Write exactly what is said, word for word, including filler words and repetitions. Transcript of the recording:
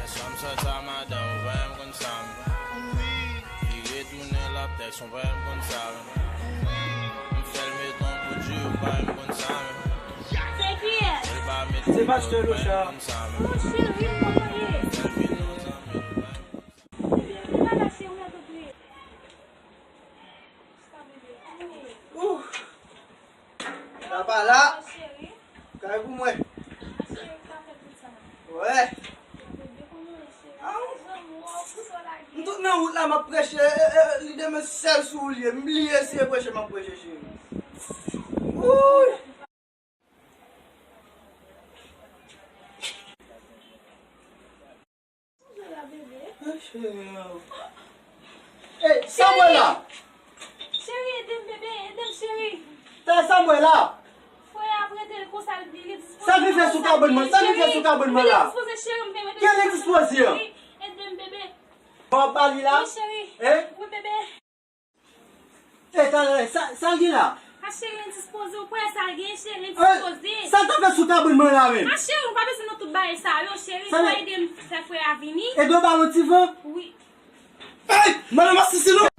Sa m sòti a madanm, ou pa menm konn sa menm. Li retounen l ap tèks, ou pa menm konn sa menm. M fè l met on kou di, ou pa menm konn sa menm. Se kiyès? Se pastè Locha. Mon cheri, kòman ye? Depi m pa la cheri, ou la tou priye. Ouh. Papa la. Kay pou mwen. Wè. M tout nan wout la, m ap preche. E, e, e, li demen sèl sou ou l ye. M bliye si e preche m ap preche, cheri. Wouy. Ey, sa w wè la? Cheri, ede m, bebe, ede m, cheri. Sa, sa m wè la? Frè a prete l konsa, li, li dispoze. Sa vin fè sou kabann mwen? Sa vin fè sou kabann mwen la? Li dispoze, cheri, m te mete. Kè li dispoze an? Ede m, bebe. Bon, ba li la? Wi, cheri. Hein? Wi, bebe. E, talè, sa, sa l gen la? A, cheri, l endispoze, ou kwè sa l gen, cheri, l endispoze. Sa l t ap fè sou kabann mwen la menm? A, cheri, ou pa bezwen nan tout bagay sa yo, cheri, fò ede m fè frè a vini. Ede w ba l yon ti van? Wi. Ey, madanm asasino!